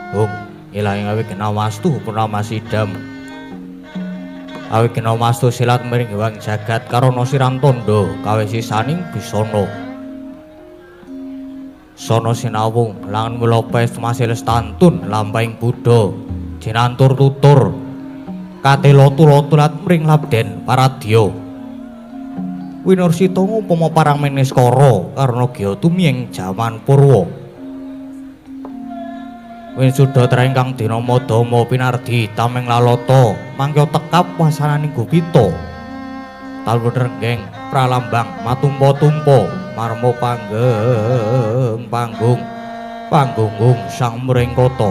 Hung ilang awi kena wastu purnama sidam. Awi kena wastu silat miring wang jagat karana siram tondo kawe sisaning bisana. Sono sinawung langan mula masih lestantun lampahing Buddha jinantur tutur katela tulat mring labden paradya. Winarsita ngupama parang meniskara karna gya tumiyeng jaman purwa. Wisuda tra ingkang dinama Dama pinardi tameng lalata mangkya tekap wasananing gupita. Talun renggeng pralambang matumpa-tumpa marma panggeng panggung panggunggung sang mringkata.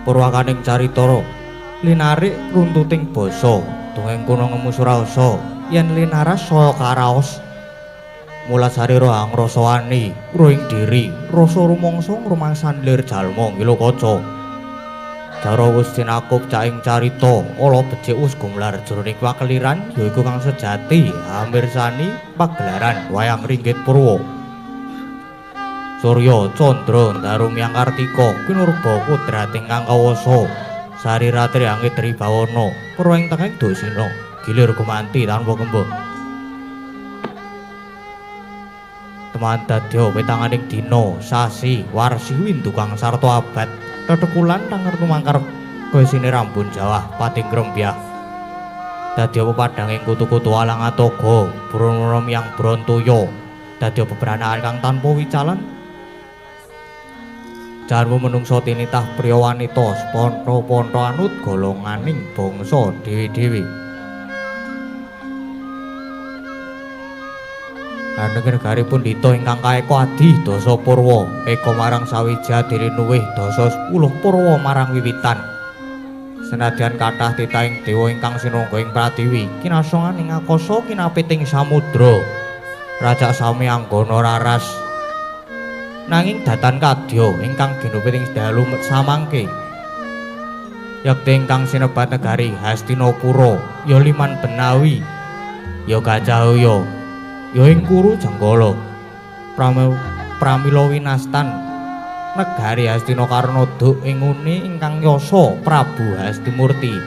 Purwakaning carita linarik runtuting basa dongeng kuno ngemu surasa yen linaras saya karaos mula sarira angrasa wani ruing diri rasa rumangsa ngrumangsan lir jalma ngilo kaca jara wis tinakup caing carita ala becik wis gumlar jroning pakeliran yaiku kang sejati amirsani pagelaran wayang ringgit purwa. Surya candra ndaru miyang kartika kinurba kodrat ingkang kawasa sariratri angit tribawana purwa ing tengahing dosina gilir gumanti tanpa kemba. Teman dadya petanganing dina sasi warsi windu kang sarta abad tetekulan tangertu mangkar kaya rambun jawah pating grembyah. Dadya pepadhanging kutu-kutu alang atoga brono miyang brontoya dadya bebranakan kang tanpa wicalan. Jarmu menungso tinitah priya wanita seponto-ponto anut golonganing bangsa dhewe-dhewe. Anenging negari pundhita ingkang kaeka adi dasa purwa eka marang sawiji adiri luwih dasa 10 purwa marang wiwitan. Senadyan kathah titahing dewa ingkang sinungga ing pratiwi kinasongan ing akasa kinapiting samudra rajak sami anggana raras. Nanging datan kadya ingkang ginupit ing dalu samangke yekti ingkang sinebat negari Hastinapura ya Liman Benawi ya Gajahaya ya ing Kuru Jenggala pramila winastan negari Hastina karna duk ing nguni ingkang yasa Prabu Hastimurti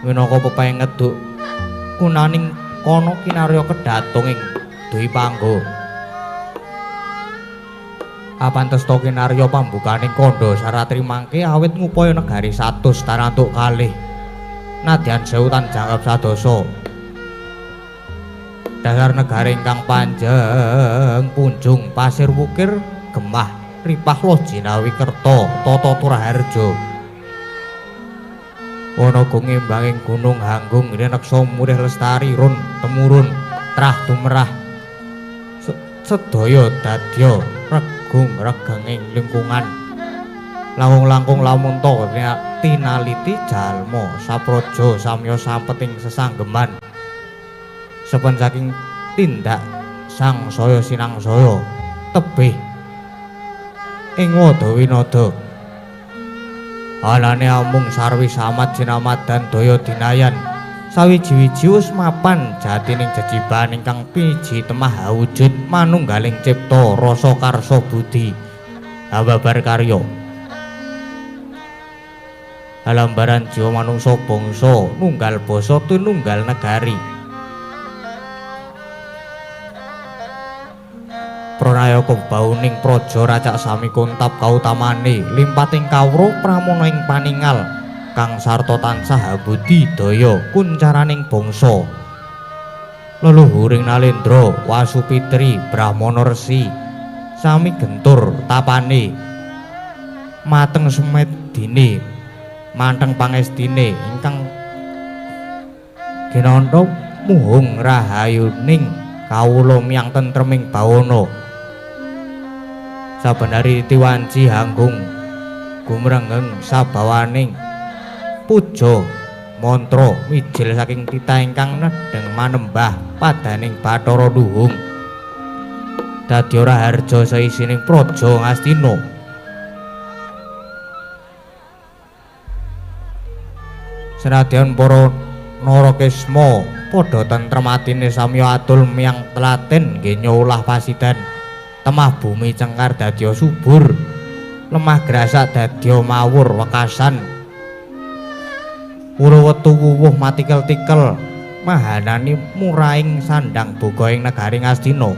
minangka pepeng ngeduk kunaning kono kinarya kedatung ing Dwipangga. Apantesta kinarya pambukaning kandha saratri mangke awit ngupaya negari 100 tarantuk kalih nadyan sewu tan jangkep sadasa. Dasar negari ingkang panjeng punjung pasir wukir gemah ripah loh jinawi kerta tata turaharja. Wanaga ngimbanging gunung hanggung rineksa murih lestari run temurun trah tumerah sedaya dadya regung regenging lingkungan langkung-langkung lamunta tinaliti jalma sapraja samya sampeting sesanggeman sepen saking tindak sangsaya sinangsaya tebih ing wada winada anane amung sarwi samad sinamadan daya dinayan sawiji-wiji wis mapan jatining jejiban ingkang piji temah awujud manunggaling cipta rasa karsa budi hababar karya halambaran jiwa manungsa bangsa nunggal basa tinunggal negari. Pranayaka bauning praja racak sami kuntap kautamane limpating kawruh pramana ing paningal kang sarta tansah abudi daya kuncaraning bangsa. Leluhuring Nalendra Wasupitri Brahmana Resi sami gentur tapane mateng semedine manteng pangestine ingkang ginanta muhung rahayuning kawula miyang tentreming bawana. Saben hari tiwanci hanggung gumrenggeng sabawaning puja mantra mijil saking titah ingkang nedheng manembah padaning Bathara Luhung. Dadi ora harja saisining praja Ngastina. Senadyan para Narakesma padha tentrem atine samya atul miyang telaten nggih nyulah pasidan. Temah bumi cengkar dadya subur, lemah grasak dadya mawur wekasan. Pura wetu wuwuh matikel-tikel mahanani muraing sandang boga ing negari Ngastina.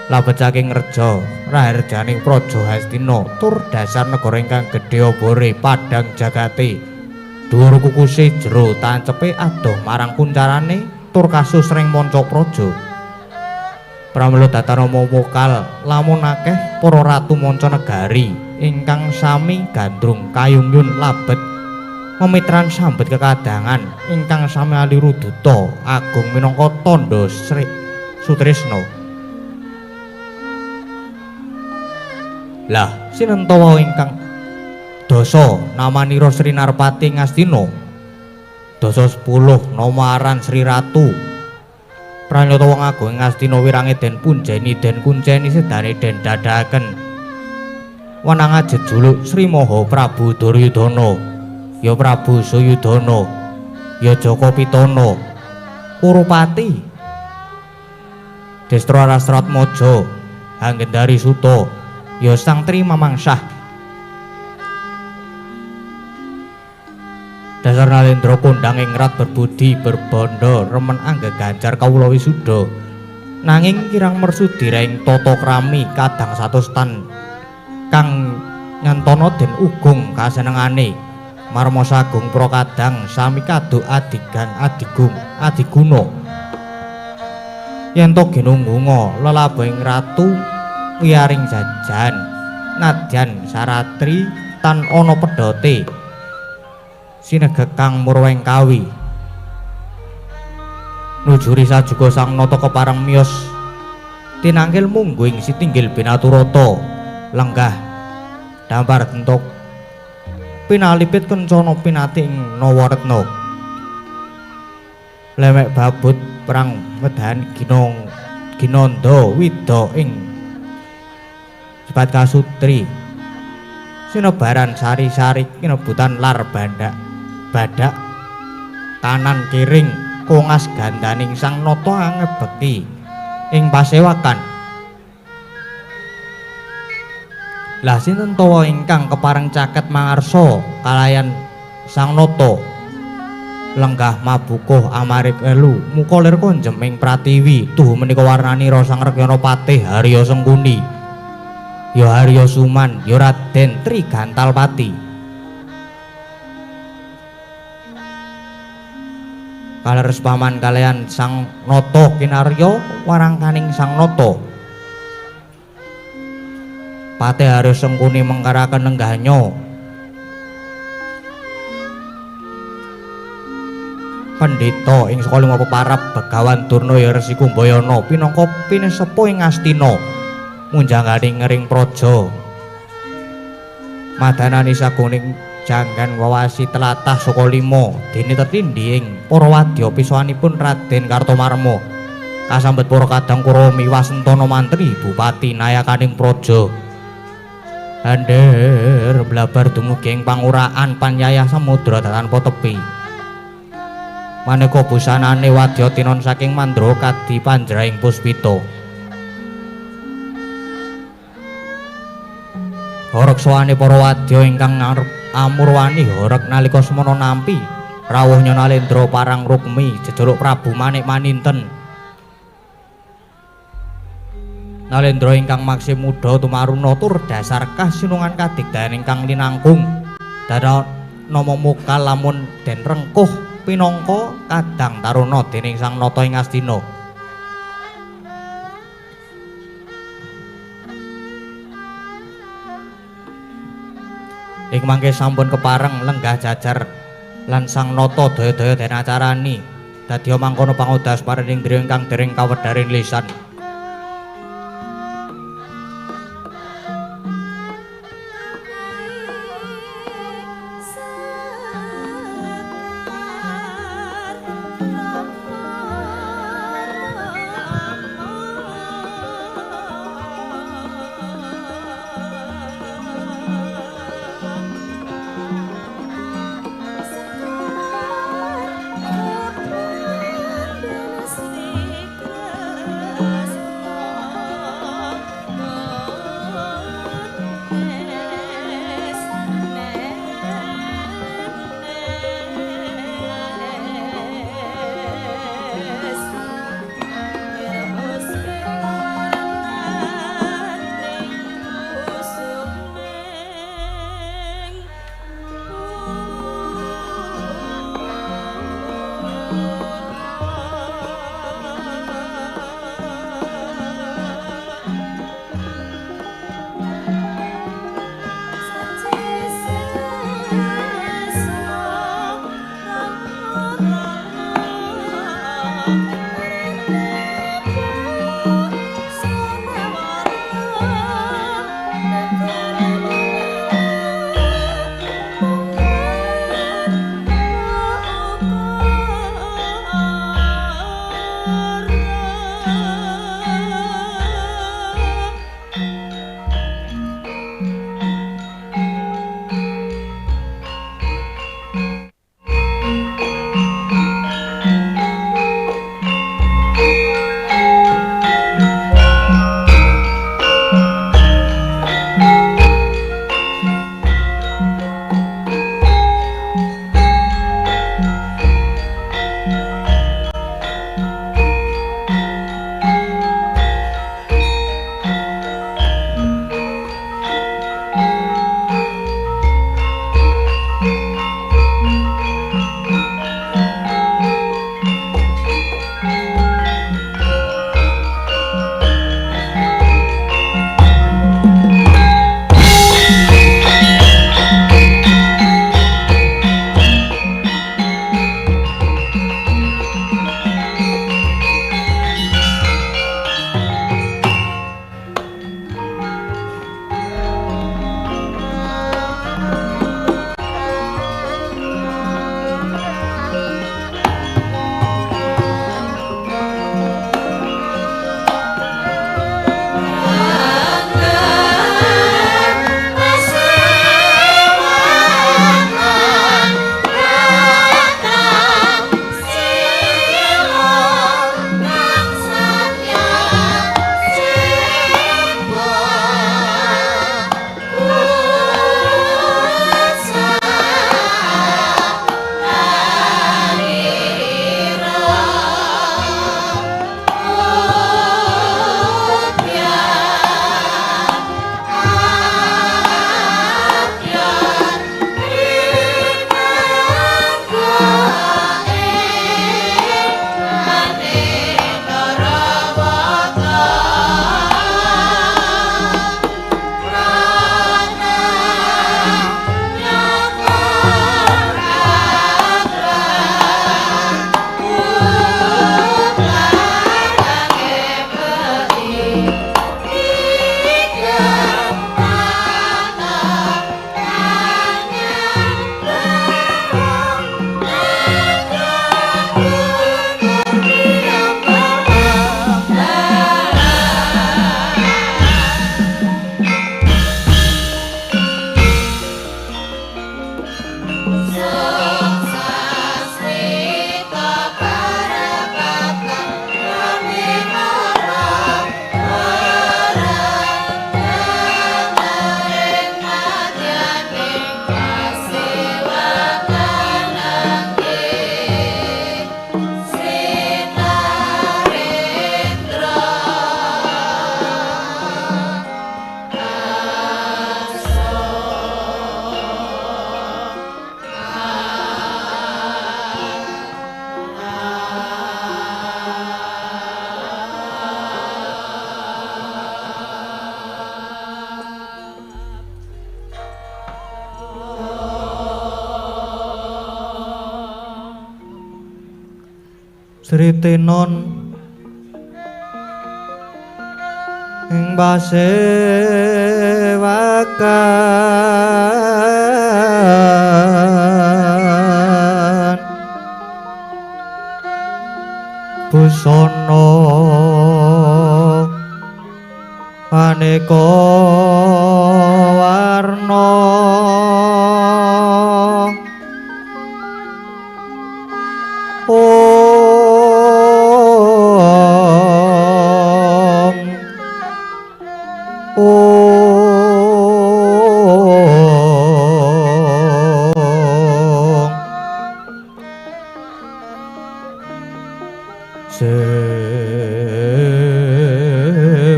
Labet saking reja raharjaning praja Hastina tur dasar negara ingkang gedhe obore padhang jagate. Dhuwur kukuse jero tancepe adoh marang kuncarane tur kasusring manca praja. Pramila datanama mokal lamun akeh para ratu manca negari ingkang sami gandrung kayungyun labet memitran sambet kekadangan ingkang sami aliru duta agung minangka tandha Sri Sutrisna. Lah sinenta ingkang dasa namanira Sri Narpati Ngastina, dasa 10 nama aran Sri Ratu. Pranyata wong agung Ngastina wirange den punjeni den kunceni sedane den dadaken wenang jejuluk Sri Maha Prabu Duryudana, ya Prabu Suyudana, ya Jaka Pitana, Kurupati, Destra Rastratmaja, Anggendari Suta, ya Sang Tri Mamangsah. Dasar Nalendra kondang ing rat berbudi berbandha remen anggeganjar kawula wisuda. Nanging kirang mersudi ing tata krami kadang satus tan kang nyantana den ugung kasenengane. Marma sagung pra kadang sami kaduk adigang adigung adiguna. Yen to ginunggunga lelabuhing ratu wiyaring jajan nadyan saratri tan ana pedhote sinegekang murweng kawi. Nujuri sajuga sang nata kepareng miyos tinangkil mungguh ing sitinggil binaturata lenggah dampar entuk pinalipit kencana pinati ing Nawaretna. Lemek babut perang medahan ginong ginanda wida ing sebat kasutri sinebaran sari-sari kinebutan lar bandak badak kanan kiring kongas gandaning sang nata angebeki ing pasewakan. Lah sinten tawa ingkang kepareng caket mangarsa kalayan sang nata lenggah mabukuh amarik elu muka lir konjem ing pratiwi tuhu menika warnanira Sang Rekyana Patih Harya Sengkuni, ya Harya Suman, ya Raden Trigantalpati. Kaleres paman kalian sang nata kinarya warangkaning sang nata. Patih Harya Sengkuni mengkaraken lenggahnya pendhita ing saka lima peparab Begawan Durna ya Resi Kumbayana pinangka pinesepuh ing Ngastina munjangane ngering praja. Madanani saguning janggan wawasi tlatah saka lima dene tetindhi ing para wadya pisowanipun Raden Kartomarma kasambet para kadang Kurawa miwasentana mantri bupati nayakaning praja. Andher blabar dumugi ing panguraan panyayah samudra tanpa tepi. Maneka busanane wadya tinon saking mandra kadi panjraing puspita. Horeg sowane para wadya ingkang amurwani horeg nalika semana nampi rawuhnya Nalendra parang Rukmi jejuluk Prabu Manik Maninten. Nalendra ingkang maksih muda tumaruna tur dasar kasinungan kadigdayan ingkang linangkung. Dara nama mokal lamun den rengkuh pinangka kadang taruna dening sang nata ing Ngastina. Ing mangke sampun kepareng lenggah jajar lan sang nata daya-daya den acarani dadiya mangkono pangodas paring indriya ingkang dereng kawedharing lisan. Sritenon ing pasewakan busana aneka warna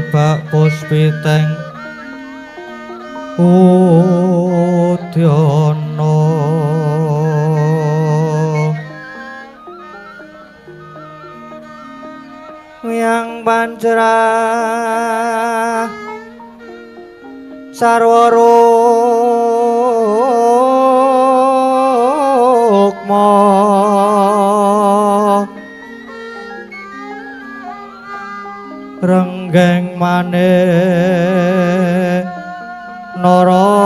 sebak puspiteng udyana wiyang pancerah sarwa rukma renggeng manik narawata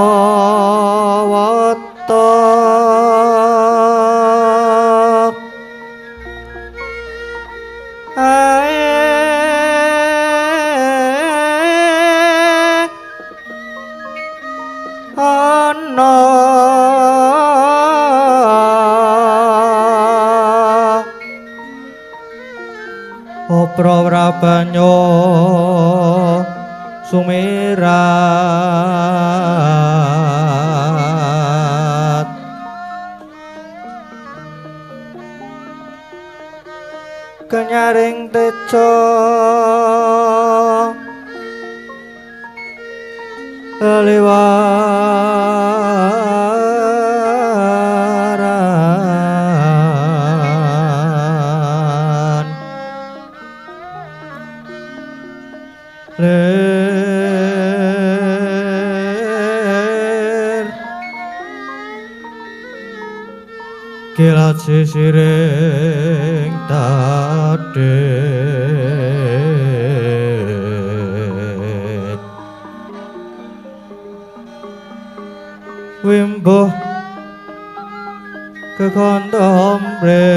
ae ana Oprabrabanyo sumirat kenyaring tejo liwaran lir kilat sisiring tadhit wimbuh kekondombre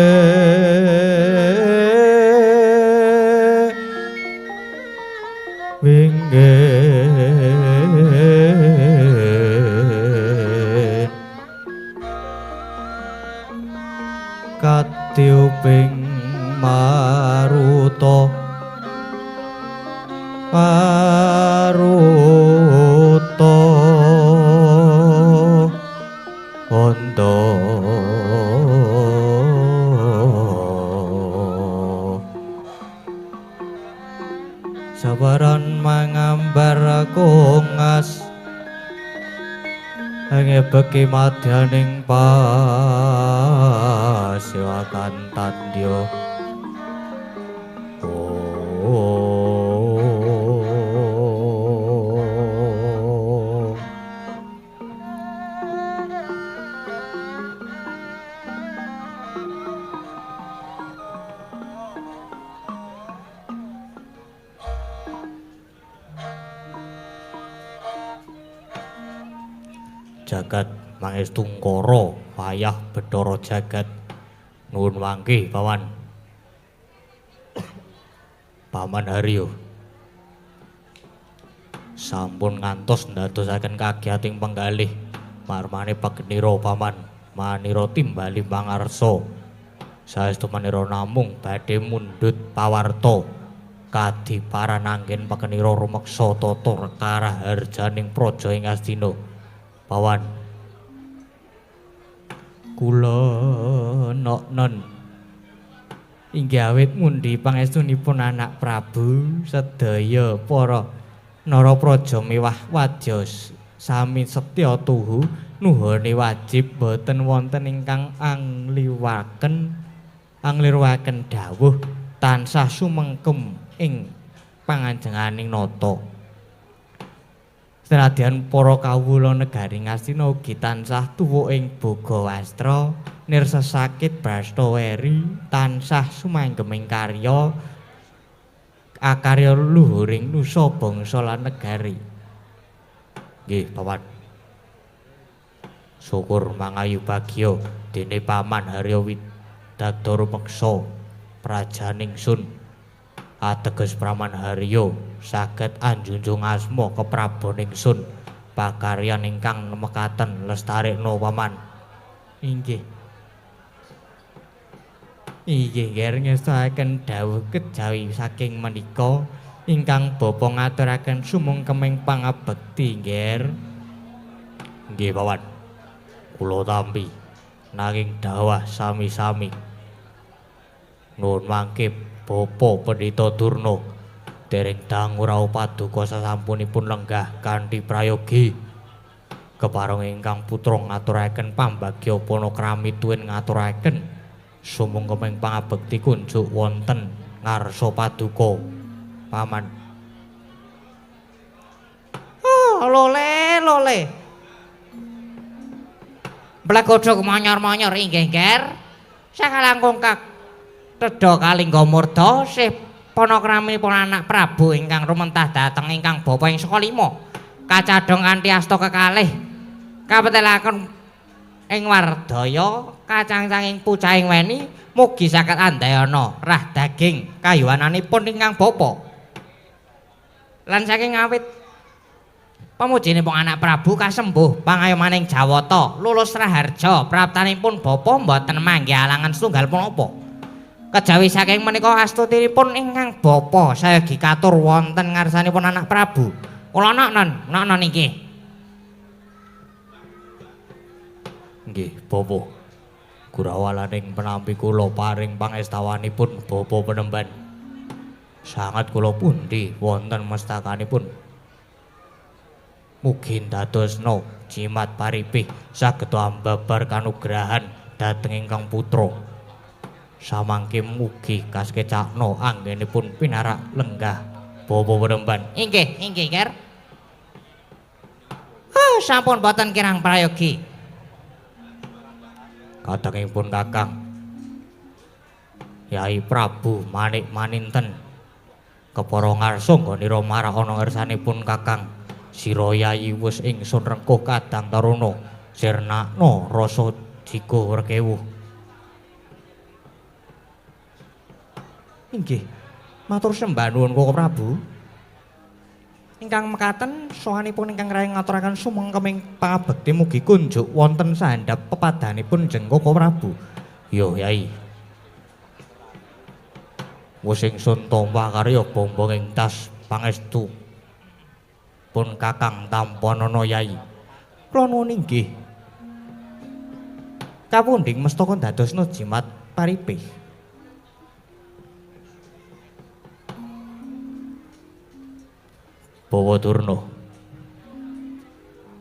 winggih katiuping maruta maruta onda sabaran mangambar kongas ngebeki madyaning pasiwakan tandya. Jagat mangestungkara wayah Bathara jagat nuwun wangke paman. Paman Haryo sampun ngantos ndadosaken kagiyating penggalih marmane pagenira paman manira timbali pangarsa saestu manira namung badhe mundhut pawarta kadiparan anggen pagenira rumeksa tata karaharjaning praja ing Astina. Pawan kula noknon inggih awit mundi pangestunipun anak Prabu sedaya para narapraja mewah wadya sami setya tuhu nuhone wajib boten wonten ingkang angliwaken dawuh tansah sumengkem ing panganjenganing nata. Senadyan para kawula negari Ngastina ugi tansah tuwa ing boga wastra Nirsa sakit brastaweri tansah sumanggeming karya akarya luhuring nusa bangsa lan negari. Nggih, Paman. Syukur mangayu bagya dene Paman Harya Widada rumeksa prajaning sun ateges Praman Harya saged anjunjung asma kepraboning sun pakaryan ingkang mekaten lestarekno Paman. Inggih. Inggih, nger ngestoaken dawuh kejawi saking menika ingkang bapa ngaturaken sumungkeming pangabekti, Nger. Nggih, Paman. Kula tampi nanging dawah sami-sami. Nuwun mangke Bapa Pendhita Durna dereng dangu rawuh paduka sasampunipun lenggah kanthi prayogi. Kepareng ingkang putra ngaturaken pambagya panakrami tuwin ngaturaken sumungkeming pangabekti kunjuk wonten ngarsa paduka Paman. Oh, lole lole. Blegodhog manyor-manyor inggih, Nger. Sakalangkung kak tedha kalingga murda sih panakraminipun anak Prabu ingkang rumentah dhateng ingkang bapa ing saka lima. Kacadhong kanthi asta kekalih kapetelaken ing wardaya kacangcanging pucahing weni mugi saged andayana rah daging kayuwananipun ingkang bapa. Lan saking awit pamujinipun anak Prabu kasembuh pangayomaning Jawata lulus raharja praptanipun bapa mboten manggih alangan setunggal punapa. Kejawi saking menika astutinipun ingkang bapa sayogi katur wonten ngarsanipun anak Prabu. Kula nok non inggih. Nggih, bapa. Gurawalaning penampi kula paring pangestawanipun bapa penemban. Sangat kula pundi wonten mestakanipun. Mugi ndadosna jimat paripih saged ambabar kanugrahan dhateng ingkang putra. Samangke mugi kasekecakna anggenipun pinarak lenggah bapa penemban. Inggih, inggih, Nger. Oh, sampun boten kirang prayogi. Kadangipun Kakang Yai Prabu Manik Maninten kepara ngarsa nggonira marak ana ngersanipun Kakang sira Yai wis ingsun rengkuh kadang taruna sirnakna rasa jigo rekewuh. Inggih, matur sembah nuwun Koko Prabu. Ingkang mekaten sowanipun ingkang rayang ngaturaken sumengkeming pangabekti mugi kunjuk wonten sahandhap pepadanipun jeng Koko Prabu. Yo Yai. Wis ingsun tampa karya bombong ing tas pangestu pun Kakang tampanana Yai. Kula nuwun inggih. Kapundhing mestaka ndadosna jimat paripih. Bawa Durna,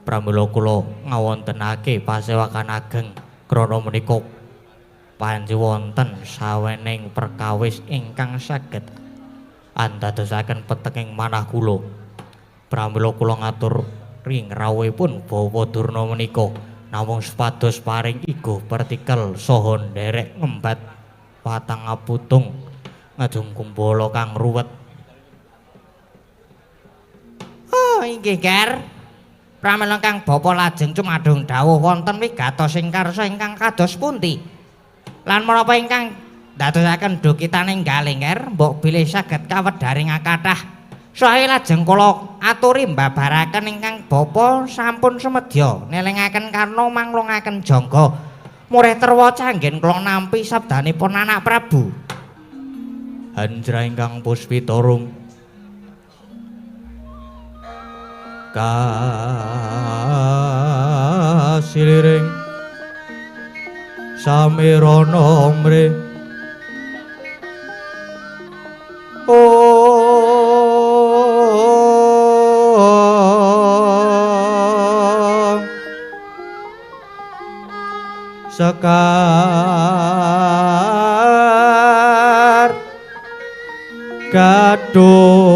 pramila kula ngawontenake pasewakan ageng krana menika panci wonten sawening perkawis ingkang saged andadosaken peteking manah kula. Pramila kula ngatur ring rawuhipun Bawa Durna menika namung supados paring iguh pertikel saha nderek ngembat watang aputung ngajung kumbala kang ruwet. Oh, inggih, Ger. Pramila kang bapa lajeng cumadung dawuh wonten wigatos ing karsa ingkang kados pundi? Lan menapa ingkang ndadosaken dukitaning galih, Ger, mbok bilih saged kawedharing kathah. Saha lajeng kula aturi mbabaraken ingkang bapa sampun sumedya nelingaken karna manglungaken jangga. Murih terwaca anggen kula nampi sabdanipun anak Prabu. Hanjra ingkang puspitarum kasiliring samirana mre sekar gadung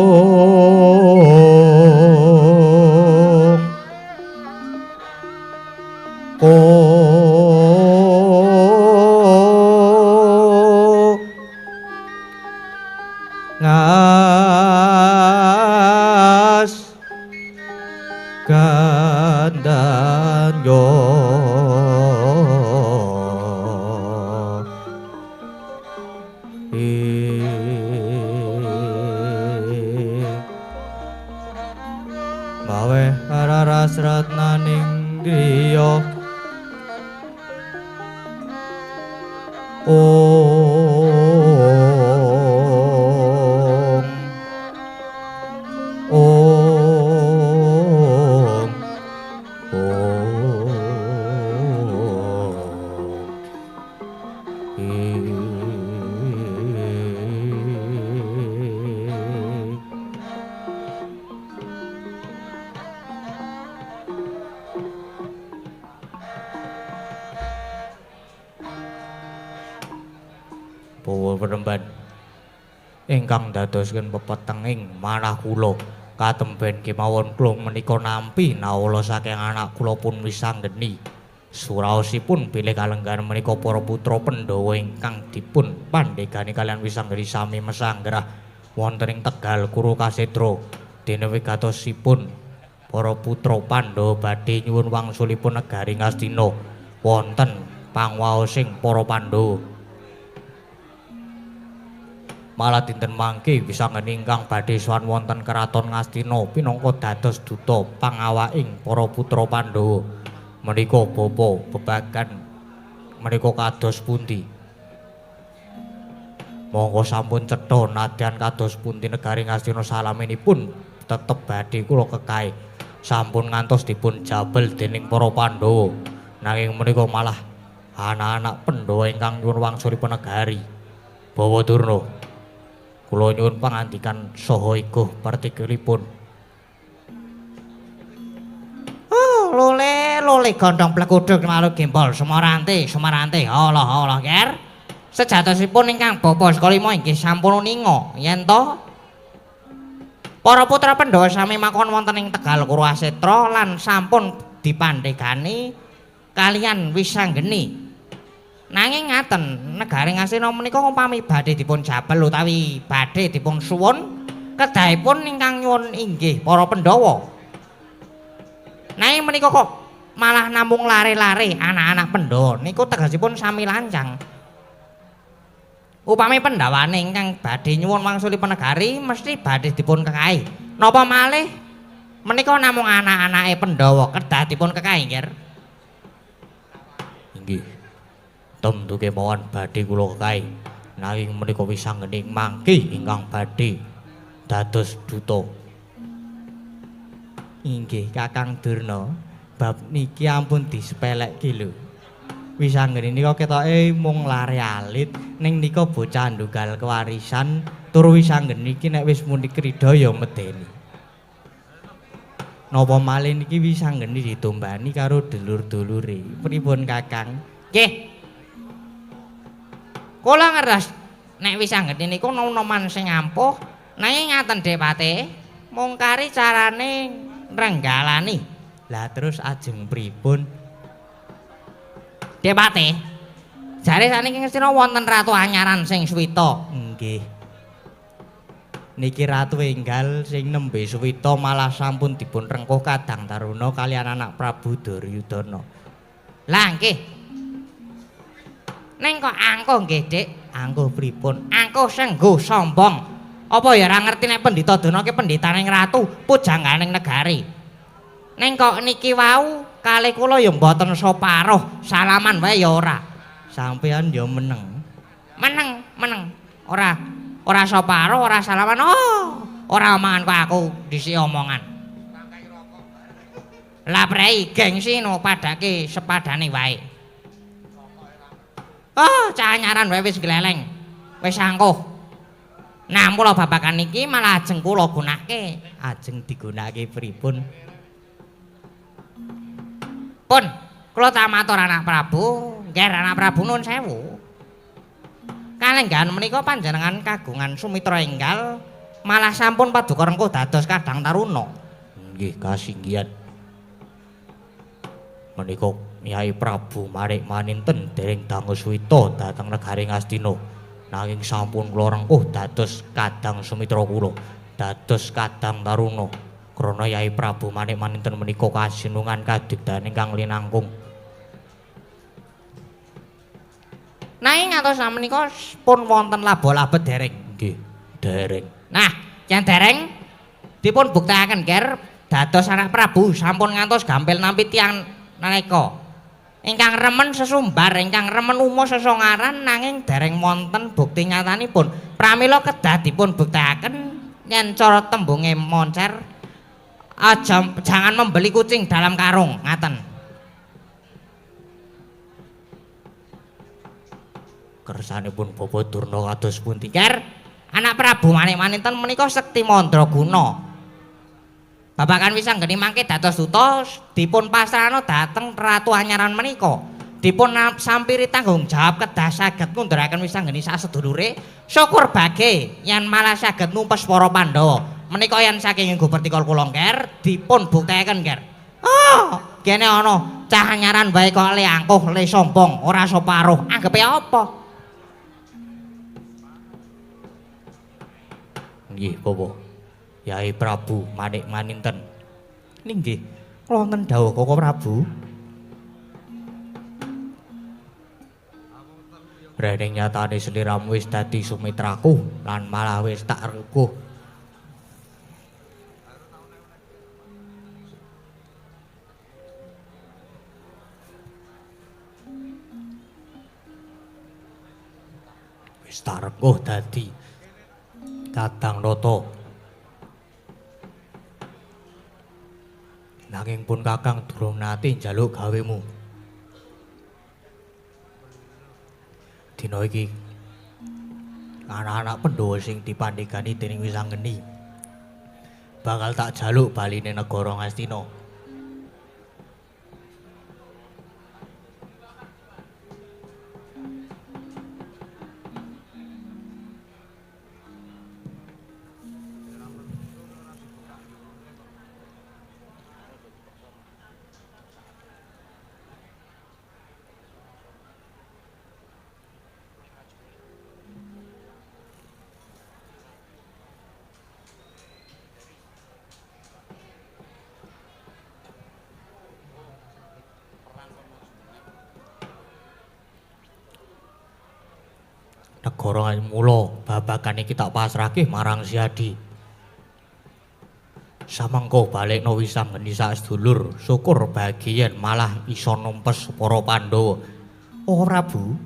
Om Om Om. Bawa peremban ingkang dadosaken pepetenging manah kula katemben kemawon kula menika nampi nawala saking anak kula pun wisanggeni. Suraosipun bilih kalenggahan menika para putra Pandhawa ingkang dipun pandhegani kalian wisanggeni sami mesanggrah wonten ing Tegal Kuru Kasetra. Dene wigatosipun para putra Pandhawa badhe nyuwun wangsulipun negari Ngastina wonten pangwaosing para Pandhawa. Malah dinten mangke wisanggeni ingkang badhe sowan wonten Keraton Ngastina pinangka dados duta pangawaking para putra Pandhawa. Menika bapa bebagan menika kados pundi? Monggo sampun cetha nadyan kados pundi negari Ngastina salaminipun tetep badhe kula kekahi. Sampun ngantos dipun jabel dening para Pandhawa. Nanging menika malah anak-anak Pandhawa ingkang nyuwun wangsulipun negari. Bawa Durna, kula nyuwun pangandikan saha iguh partikelipun. Oh, lole lole gondhong pleguduk malu gembol sumarante sumarante Allah Allah ger. Sejatosipun ingkang bapa saka lima inggih sampun uninga yen to para putra Pandhawa sami makon wonten ing Tegal Kuru Asetra lan sampun dipandhegani kalian wisanggeni. Nanging ngaten, negari Ngastina menika umpami badhe dipun jabel utawi badhe dipun suwun, kedahipun ingkang nyuwun inggih para Pandhawa. Nanging menika kok malah namung lare-lare anak-anak Pandhawa niku tegesipun sami lancang. Upami pandhawane ingkang badhe nyuwun wangsulipun negari mesti badhe dipun kekahi. Napa malih menika namung anak-anake Pandhawa kedah dipun kekahi, Nggih. Inggih. Tentu kemawon badhe kula kekahi. Nanging menika wisanggeni mangke ingkang badhe dados duta. Inggih Kakang Durna, bab niki ampun disepelekke lho. Wisanggeni nika ketoke mung lare alit, ning nika bocah ndunggal kewarisan, tur wisanggeni iki nek wis muni krida ya medeni. Napa malih niki wisanggeni ditombani karo dulur-dulure. Pripun Kakang? Nggih. Kula ngertos nek wisanggeni niku nom-noman sing ampuh, nanging ngaten Depate, mung kari carane nrenggalani. Lah terus ajeng pripun? Depate, jare saniki Ngastina wonten ratu anyaran sing suwita. Nggih. Niki ratu enggal sing nembe suwita malah sampun dipun rengkuh kadang taruna kalian anak Prabu Duryudana. Lah nggih. Neng kok angkuh nggih, Dik? Angkuh pripun? Angkuh sengguh sombong. Apa ya ora ngerti nek Pendhita Durna ki pendhitaning ratu, pujangganing negari. Neng kok niki wau kalih kula ya mboten soparoh, salaman wae ya ora. Sampeyan ya meneng. Meneng, meneng. Ora ora soparoh, ora salaman. Oh, ora omongan kok aku dhisik omongan. Lah prei gengsi no padake sepadane wae. Oh, cah anyaran wae wis gleleng. Wis angkuh. Nah, mula babagan iki malah ajeng kula gunake. Ajeng digunakake pripun? Pun, kula tak matur anak Prabu, ngger anak Prabu nun sewu. Kalenggahan menika panjenengan kagungan sumitra enggal malah sampun paduka rengkuh dados kadang taruna. Nggih, kasinggihan. Menika Yai Prabu Manik Maninten dereng dangu suwita dhateng negari Ngastina. Nanging sampun kula rengkuh dados kadang sumitra kula, dados kadang taruna. Krana Yai Prabu Manik Maninten menika kasinungan kadigdayan ingkang linangkung. Nanging ngantos menika pun wonten laba-laba dereng. Nggih, dereng. Nah, yen dereng dipun buktekaken ger dados anak Prabu sampun ngantos gampil nampi tiyang nalika. Ingkang remen sesumbar, ingkang remen uma sesongaran nanging dereng wonten bukti nyatanipun. Pramila kedah dipun buktekaken yen cara tembunge moncer aja jangan membeli kucing dalam karung, ngaten. Kersanipun Bapak Durna kados pundi? Ger, anak Prabu Manik Maninten menika sekti mandraguna. Babagan Wisanggeni mangke dados duta dipun pasrahna dhateng Ratu Anyaran menika. Dipun sampiri tanggung jawab kedah saged ngundhuraken Wisanggeni sasedulure. Syukur bage yen malah saged numpes para Pandhawa. Menika yen saking Gupertikol kula Nger dipun buktekaken Nger. Oh, kene ana cah anyaran wae kok le angkuh, le sombong, ora soparuh. Anggepe apa? Nggih, Bapak. Yai Prabu Manik Maninten. Ninggih, wonten dawuh Koko Prabu. Rene nyatane sliramu wis dadi sumitraku lan malah wis tak rekuh. Wis tak rekuh dadi Kadang Nata. Nanging pun Kakang durung nate njaluk gawemu. Dina iki anak-anak Pandhawa sing dipandhegani dening Wisanggeni bakal tak jaluk baline negara Ngastina. Negara mula babagan iki tak pasrahke marang Siadi. Samangka balekno Wisanggeni sak sedulur, syukur bagian malah iso numpes para Pandhawa. Oh Prabu.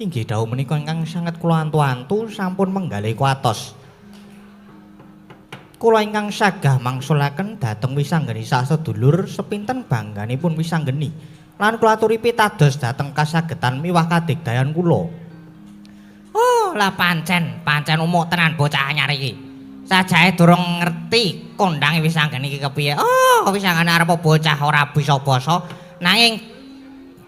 Inggih dawuh menika ingkang sanget kula antu-antu sampun menggalih kuatos. Kula ingkang sagah mangsulaken dhateng Wisanggeni sak sedulur sepinten bangganipun Wisanggeni. Lan kula aturi pitados dhateng kasagetan miwah kadigdayan kula. Oh, lah pancen, pancen umuk tenan bocah anyar iki. Sajae durung ngerti kondange Wisanggeni iki kepiye. Oh, Wisanggeni arep bocah ora bisa basa, nanging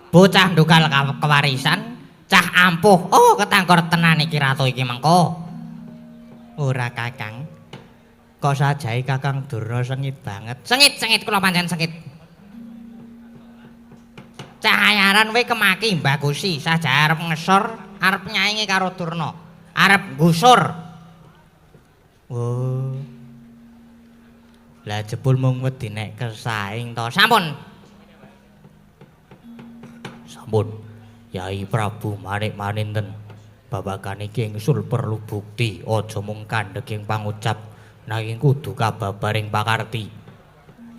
bocah ndugal kewarisan, cah ampuh. Oh, ketangkor tenan iki ratu iki mengko. Ora Kakang. Kok sajae Kakang Durna sengit banget. Sengit-sengit kula pancen sengit. Cahayaran we kemaki mbagusi saja arep ngesor, arep nyaingi karo Durna, arep nggusur. Oh. Lah jebul mung wedi nek kesaing to. Sampun. Sampun. Yai Prabu Manik Maninten. Babagan iki ingsul perlu bukti, aja mung kandheging pangucap nanging kudu kababaring pakarti.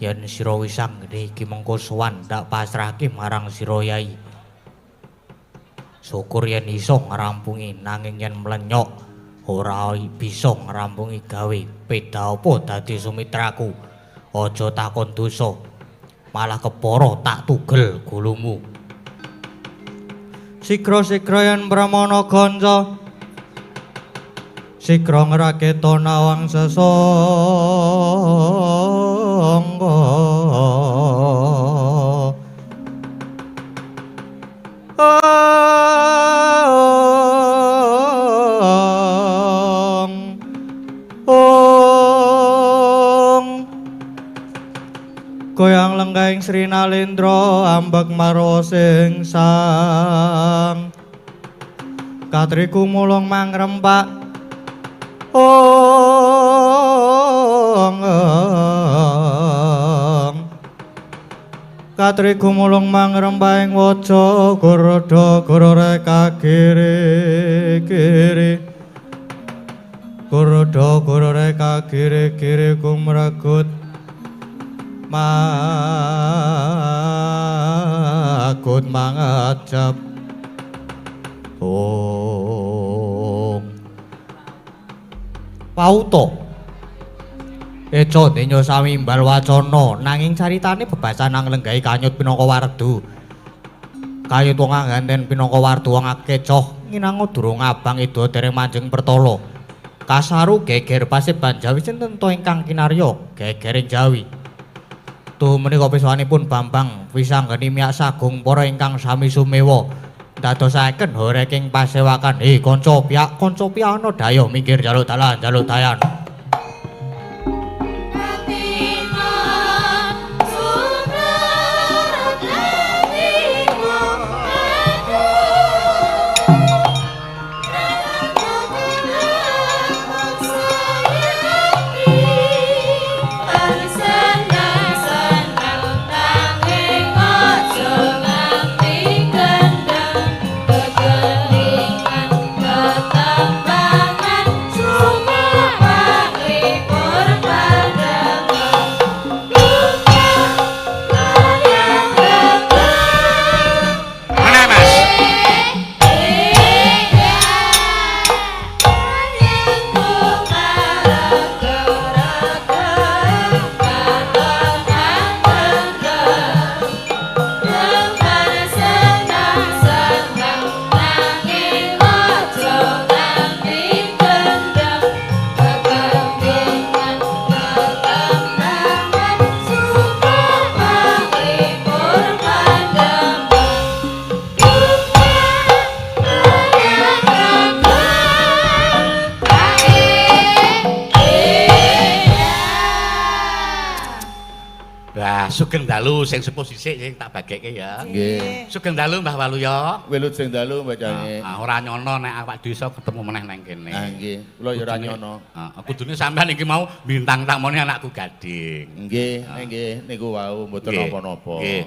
Yen sira Wisanggeni iki mengko sowan tak pasrahke marang sira Yai. Syukur yen iso ngrampungi nanging yen mlenyok ora bisa ngrampungi gawe beda apa dadi sumitraku. Aja takon dosa, malah kepara tak tugel gulumu. Sigra-sigra yen pramana ganca sigra ngraketa nawang sesangga. Ong goyang lenggahing Sri Nalendra ambek marwa sing sang katriku mulung mangrempak. Ong katri gumulung mangrembah ing waja goroda gorore kiri kiri goroda gorore kiri kiri kumregut Magut mangecep tung pauta eca denya sami imbal wacana nanging caritane bebasan nang lenggahi kanyut pinangka wardu. Kayut wong angganten pinangka wardu wong akecoh nginango durung abang ida dereng manjing pertala. Kasaru geger paseban Jawi sinten to ingkang kinarya gegering Jawi. Tuh menika peswanipun Bambang wisanggeni miyak sagung para ingkang sami sumewa ndadosaken horeking pasewakan. He kanca piyak kanca piyana dayoh minggir jaluk dalan jaluk dayan. Sugeng dalu sing sepuh sisik sing tak bagekke ya. Nggih. Sugeng dalu Mbah Waluya. Wilujeng dalu Mbah Cange. Ora nyono nek awak desa ketemu meneh nang kene. Ah nggih, kula ya ora nyono. Heeh, kudune sampean iki mau bintang tamone anakku Gading. Nggih, nggih niku wau mboten napa-napa. Nggih.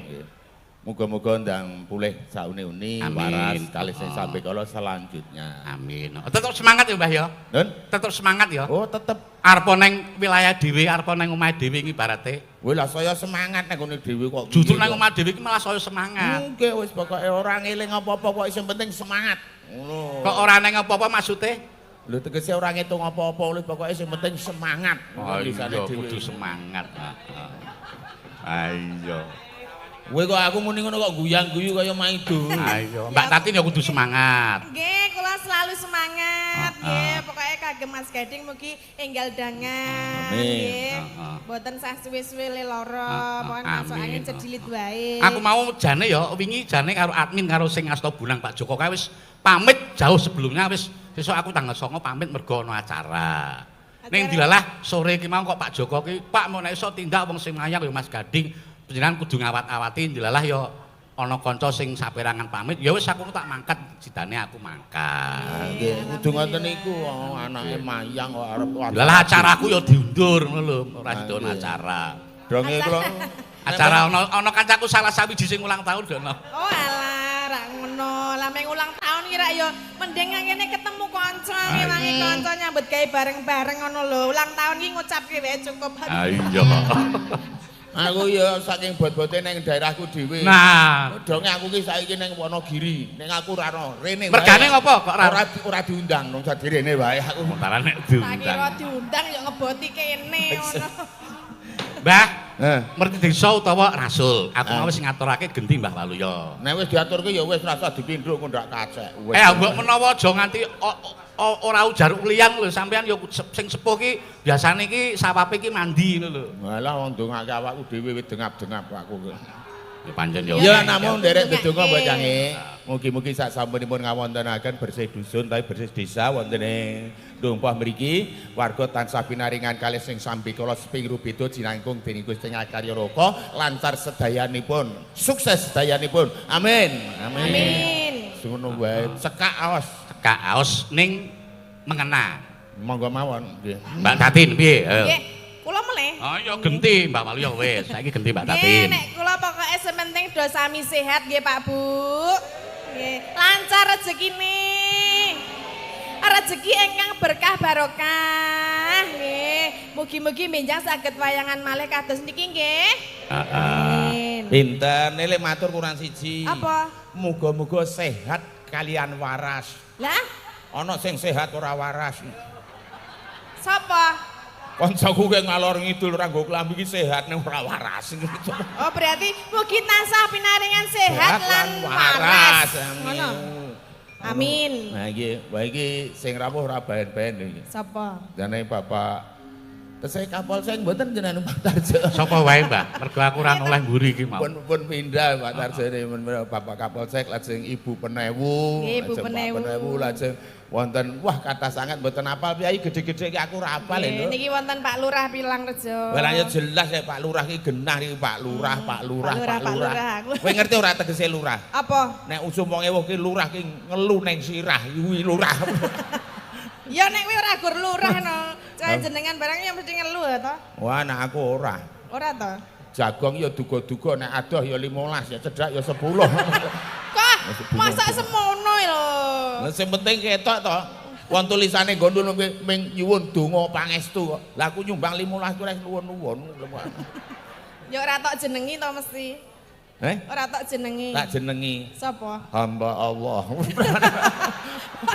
Muga-muga ndang pulih sauni-uni waras kalih sing sambekala selanjutnya. Amin. Tetep semangat ya Mbah ya. Nun? Tetep semangat ya. Oh, tetep. Arep neng wilayah dhewe, arep neng omahe dhewe iki ibarate. Weh lah saya semangat nang ngene dhewe kok. Justru nang omah dhewe iki malah saya semangat. Nggih wis pokoke ora ngeling apa-apa pokoke sing penting semangat. Ngono. Kok ora neng apa-apa maksude? Lho tegese ora ngitung apa-apa wis pokoke sing penting semangat. Oh iya kudu semangat. Heeh. Ayo. Kowe kok aku muni ngono kok guyang-guyu kaya maido. Ayo, Mbak Tatin ya kudu semangat. Nggih, kula selalu semangat. Nggih, pokoke kagem Mas Gading mugi enggal dangan. Nggih. Mboten sah suwe-suwe le lara, pokoke masuk angin cedilit wae. Aku mau jane ya wingi jane karo admin karo sing asta bunang Pak Joko kae wis pamit jauh sebelumnya wis sesuk aku tanggal 9 pamit mergo ana acara. Ning dilalah sore iki mau kok Pak Joko ki, Pak mau nek iso tindak wong sing mayang ya Mas Gading. Panjenengan kudu ngawat-awati ndilalah ya ana kanca sing saperangan pamit ya wis aku tak mangkat sidane aku mangkat. Nggih, kudu ngoten niku anake mayang kok arep ndilalah acaraku ya diundur ngono lho, ora sida acara. Dronge kula acara ana kancaku salah sawiji sing ulang tahun dono. Oh alah, rak ngono. Lah meng ulang tahun ki rak ya mending ngene ketemu kanca, ngewangi kanca nyambut gawe bareng-bareng ngono lho. Ulang tahun ki ngucapke wae cukup. Ha iya. Aku ya saking bot-bote nang daerahku dhewe. Nah, donge aku ki saiki nang Wonogiri, ning aku ora ana rene. Mergane ngopo kok ora diundang nang dadi rene wae aku. Montaran nek diundang. Tak kira diundang ya ngeboti kene ngono. Mbah, merti desa utawa rasul. Aku mau wis ngaturake genti Mbah Waluya. Nek wis diaturke ya wis rasa dipindhuk kok ndak kacek. Mbok menawa aja nganti ora ujar ulian lho sampean ya sing sepuh ki biasane ki sawape ki mandi ngono lho. Walah wong ndongake awakku dhewe wis dengap-dengap aku ki. Ya pancen ya. Ya namung nderek ndedonga Mbah Cange. Mugi-mugi sak sampunipun ngawontenaken bersih dusun tapi bersih desa wonten ing Dumpah mriki warga tansah pinaringan kalih sing sambikala seping rubeda jinangkung dening Gusti Ngakarya Raka lancar sedayanipun, sukses sedayanipun. Amin. Amin. Amin. Ngono wae. Cekak aos. Cekak aos ning mengena. Monggo mawon nggih. Mbak Tatin piye? Nggih. Kula melih. Oh ya genti Mbak Waluya wis. Saiki genti Mbak Tatin. Nggih, nek kula pokoke sementing do sami sehat nggih Pak Bu. Nggih, lancar rezekine. Rezeki ingkang berkah barokah nggih. Mugi-mugi benjang saged wayangan malih kados niki nggih. Heeh. Amin. Pinter, nilai matur kurang siji. Apa? Muga-muga sehat kalian waras. Lah, Ana sing sehat ora waras. sapa? Kancaku ki ngalor ngidul ora nggo klambi ki sehat ning ora waras. Oh, berarti mugi tansah pinaringan sehat lan waras. Ngono. Amin. Nah iki, wah iki sing rawuh ora baen-baen iki. Sapa? Jane Bapak Tesih Kapolsek mboten jenengan Pak Tarjo. Sapa wae, Mbah? Mergo aku ora noleh mburi iki mau. Pun pindah Pak Tarjo pun Bapak Kapolsek lajeng Ibu Penewu, Nggih, Ibu lajeng Pak Penewu. Penewu lajeng wonten wah kathah sangat mboten apal piyai gede-gede iki aku ora apal lho. Niki wonten Pak Lurah Pilangrejo. Lah ya jelas ya Pak Lurah iki genah iki Pak Lurah, Pak Lurah, Pak Pak Lurah, Lurah. Pak Lurah. Kowe ngerti ora tegese lurah? Apa? Nek usum wong ewuh ki lurah ki ngelu neng sirah kuwi lurah. Ya nek kuwi ora gur lurah no. Cah jenengan barang ya mesti ngelu ya to. Wah, nek aku ora. Ora to? Jagong ya duga-duga nek adoh ya 15 ya cedhak ya 10. Kok masa semono lho. Lah sing penting ketok to. Wong tulisane gondol ming nyuwun donga pangestu kok. Lah aku nyumbang 15 kuwi nuwun-nuwun. Ya ora tok jenengi to mesti. Eh? Ora tok jenengi. Tak jenengi Sapa? hamba Allah.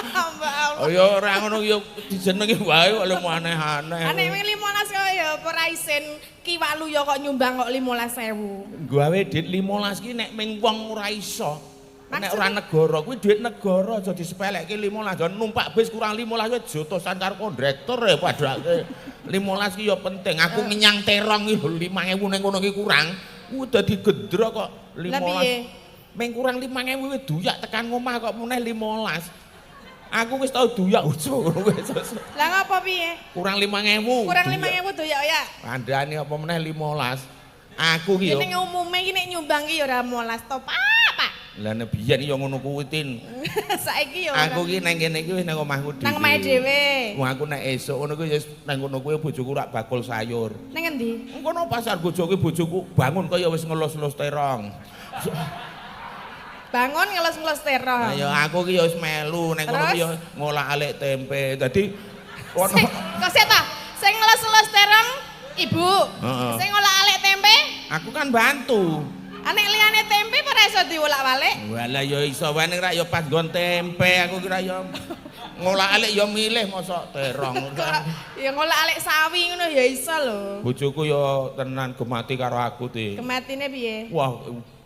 Hamba Allah. Oh ya ora ngono ya dijenengi wae kok lemu aneh-aneh. Nek wing 15 kok ya apa ora isin Ki Waluyo kok nyumbang kok 15.000. Gawe duit 15 ki nek ming wong ora iso. Nek ora Maksudnya? negara kuwi duit negara aja disepelekke 15. Aja numpak bis kurang 15 kuwi jotosan karo kondrektor ya padake. 15 ki ya penting. Aku ngenyang terong ki lho 5000 ning kono ki kurang. Kuwi dadi gendro kok Lah piye? 15. Ming kurang 5000 kuwi duyak tekan ngomah kok meneh 15. Aku wis tau duyak ujo wis. Lah ngopo piye? Kurang 5000. Kurang 5000 doyak ya. Kandhane apa meneh 15. Aku ki yo. Ning umume iki nek nyumbang ki ya ora 15 to, Pak. Pak. Lah nek biyen ya ngono kuwi Tin. Saiki ya ora. Aku ki nang kene iki wis nang omahku dhewe. Nang omahe dhewe. Wong aku nek esuk ngono kuwi wis nang ngono kuwi bojoku rak bakul sayur. Nang endi? Ngono pasar bojoku bojoku bangun kaya wis ngelus-elus terong. Bangun ngelus-ngelus terong. Lah ya aku ki ya wis melu nang ngono Terus? kuwi ya ngolah-alik tempe. Dadi ono Sing kok sik ta? Sing ngelus-ngelus terong ibu. Heeh. Sing ngolak-alik tempe, aku kan bantu. anek liyane tempe apa ora iso diolak-walik? Walah ya iso wae ning rak ya pas nggon tempe aku kira ya ngolah-alik ya milih mosok terong. Kok ya ngolak-alik sawi ngono ya iso lho. Bojoku ya tenan gemati karo aku Ti. Kematine piye? Wah,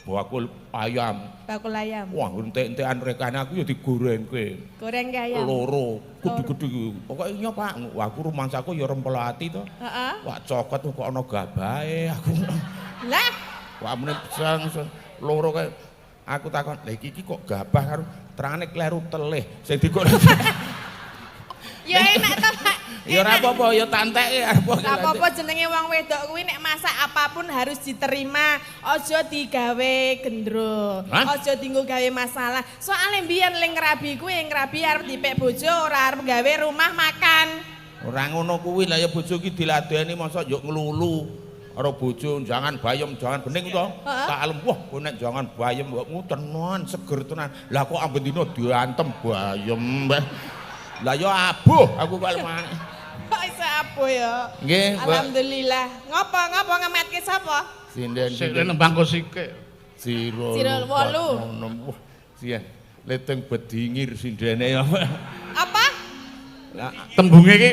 bakul ayam. Bakul ayam. Wah, entek-entekan rekane aku ya digorengke. Goreng ke ayam. Loro, gede-gede iki. Pokoke nyo, Pak. Wah, aku rumangsaku ya rempel ati to. Heeh. Wah, cokot kok ana gabahe aku. Lah, Wah, mene besang loro kae. Aku takon, "Lah iki kok gabah karo terangane kleru telih." Sing digoreng. ya enak to, Pak. Ya ora apa-apa, ya tanteke apa. Ora apa-apa jenenge wong wedok kuwi nek masak apapun harus diterima. Aja digawe gendro. Aja dienggo gawe masalah. Soale mbiyen ling ngrabi kuwi ngrabi arep dipek bojo ora arep gawe rumah makan. Ora ngono kuwi lah ya bojo ki diladeni mosok yo nglulu. Karo bojo jangan bayem, jangan bening to. Tak alem, wah kowe nek jangan bayem mbokmu tenan seger tenan. Lah kok amben dina diantem bayem. Lah ya abuh aku kok lemah. Kok iso abuh ya? Nggih, Mbak. Alhamdulillah. Ngopo ngopo ngemetke sapa? Sinden Sik nembang kosike. Siro Siro wolu. Wah, sian. Leteng bedingir sindene ya. Apa? Lah Tembunge iki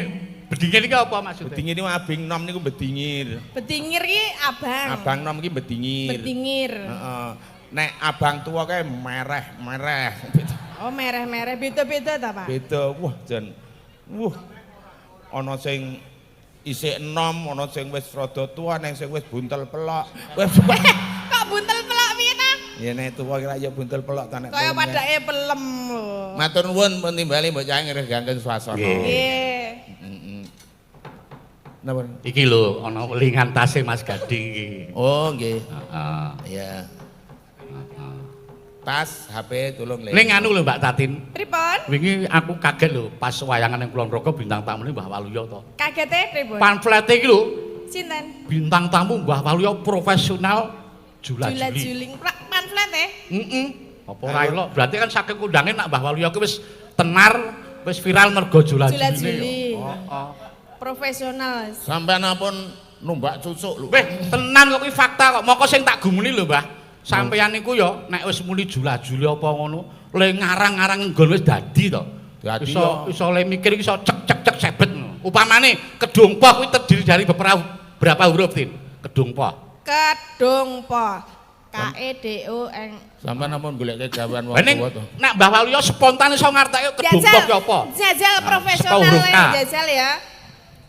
bedingir iki apa maksudnya? bedingir niku abing nom niku bedingir. Bedingir ki abang. Abang nom iki bedingir. Bedingir. Heeh. Nek abang tua kae mereh-mereh. Oh mereh-mereh beda-beda ta, Pak? Beda. Wah, jan. Wah. Ana sing isih enom, ana sing wis rada tuwa, nang sing wis buntel pelok. Wis Kok buntel pelok piye ta? Ya nek tuwa kira ya buntel pelok ta nek. Kaya padake pelem lho. Matur nuwun pun timbali mbok cah ngregangken swasana. Nggih. Heeh. Napa? Iki lho ana welingan tase Mas Gading iki. Oh, nggih. Heeh. Iya. Tas, HP tolong le. Ning anu lho Mbak Tatin. Pripun? Wingi aku kaget lho pas wayangan ning Kulon Progo bintang tamune Mbah Waluyo to. Kagete pripun? Pamflete iki lho Sinten? bintang tamu Mbah Waluyo profesional jula-juli. Jula-juling. Pamflete? Heeh. Apa ora elok? Berarti kan saking kondange nak Mbah Waluyo ki wis tenar, wis viral mergo jula-juli. Jula-juli. Heeh. Profesional. Sampeyan pun Numbak cucuk lho. Weh, tenan kok kuwi fakta kok. Moko sing tak gumuni lho, Mbah. Sampeyan niku ya nek wis muni jula-juli apa ngono, le ngarang-ngarang nggon wis dadi to. Dadi Iso iso le mikir iso cek cek cek sebet ngono. Upamane Kedung Poh kuwi terdiri dari beberapa berapa huruf, Tin? Kedung Poh. Kedung Po. K E D O N. Sampeyan namung goleke gawean wong Ning tuwa to. nek Mbah Waluyo spontan iso ngarteke Kedung Poh ki apa? Jajal Nah, profesional saka huruf le, K. jajal ya.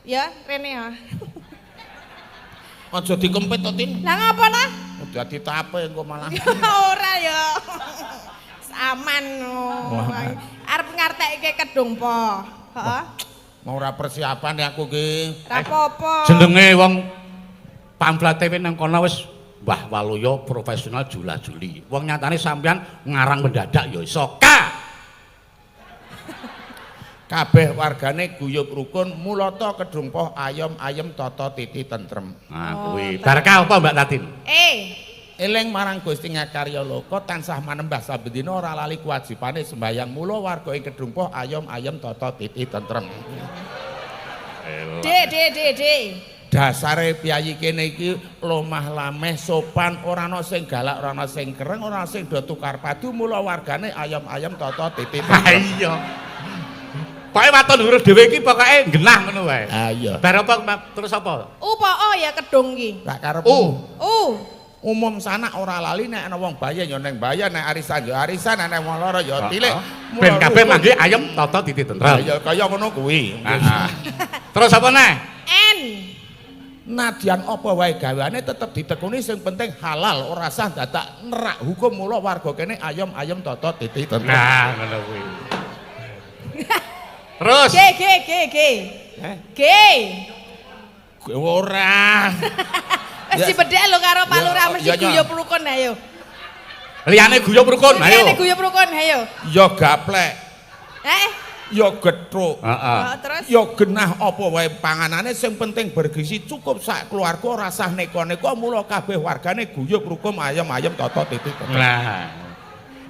Ya, rene ya. Aja dikempit to, Tin. Lah ngapa ta? Dadi tape engko malah. Ora ya. Aman. Wah. Arep ngartekke Kedung Po. Heeh. Mau ora persiapan ya aku ki. Ra apa-apa. Jenenge wong pamflete nang kono wis Mbah Waluyo profesional jula-juli. Wong nyatane sampean ngarang mendadak ya iso. K. Kabeh wargane guyub rukun mulata Kedung Poh ayom ayem tata titi tentrem. Nah, kuwi. Bar K apa Mbak Tatin? E. Eling marang Gusti Ngakarya Loka tansah manembah saben dina ora lali kewajibane sembayang mula warga ing Kedung Poh ayom ayem tata titi tentrem. D D D D. Dasare piyayi kene iki lomah lameh sopan ora ana sing galak ora ana sing kereng ora ana sing do tukar padu mula wargane ayom-ayem tata titi Ha iya. Pokoke waton huruf dhewe iki pokoke genah ngono wae. Ha iya. Bar apa terus apa? U po O ya Kedung ki. Tak karepmu. U. U. Umum sanak ora lali nek ana wong bayan ya ning bayan nek arisan ya arisan nek wong lara ya tilik. Ben kabeh manggih ayem tata titi tentrem. Ya kaya ngono kuwi. Heeh. Terus apa neh? N. Nadyan apa wae gaweane tetep ditekuni sing penting halal ora sah dadak nerak hukum mula warga kene ayom-ayem tata titi tentrem. Nah, ngono kuwi. Terus G G G G. Eh? G. Ora. Wis dibedhek lho karo Pak Lurah mesti Ya, ya. guyub rukun ayo. Liyane guyub rukun, ayo. Liyane guyub rukun ayo. Ya gaplek, Eh, ya gethuk. Heeh. oh, terus Ya genah apa wae panganane sing penting bergizi cukup sak keluarga ora sah neko-neko mula kabeh wargane guyub rukun ayem-ayem tata titi tentrem. Nah.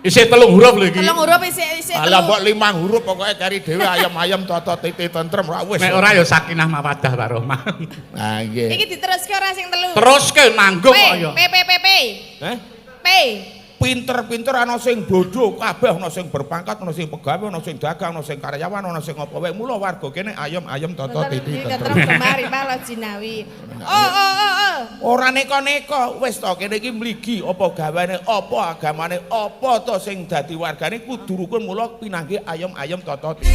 Isih telung huruf lho iki. telung huruf isih isih Alah telu. mbok 5 huruf pokoke kari dhewe ayem-ayem tata titi tentrem ora wis. Nek ora ya sakinah mawaddah warahmah. Nah nggih. Iki diteruske ora sing telu. Teruske nanggung P kok ya. P P P P. Eh? P. Pinter-pinter ana sing bodho kabeh ana sing berpangkat ana sing pegawe ana sing dagang ana sing karyawan ana sing apa wae mula warga kene ayem-ayem tata titi Tentrem tentrem. gemah ripah lo jinawi. O O O O. Ora neko-neko wis to kene iki mligi apa gawane apa agamane apa to sing dadi wargane kudu rukun mula pinanggih ayem-ayem tata titi.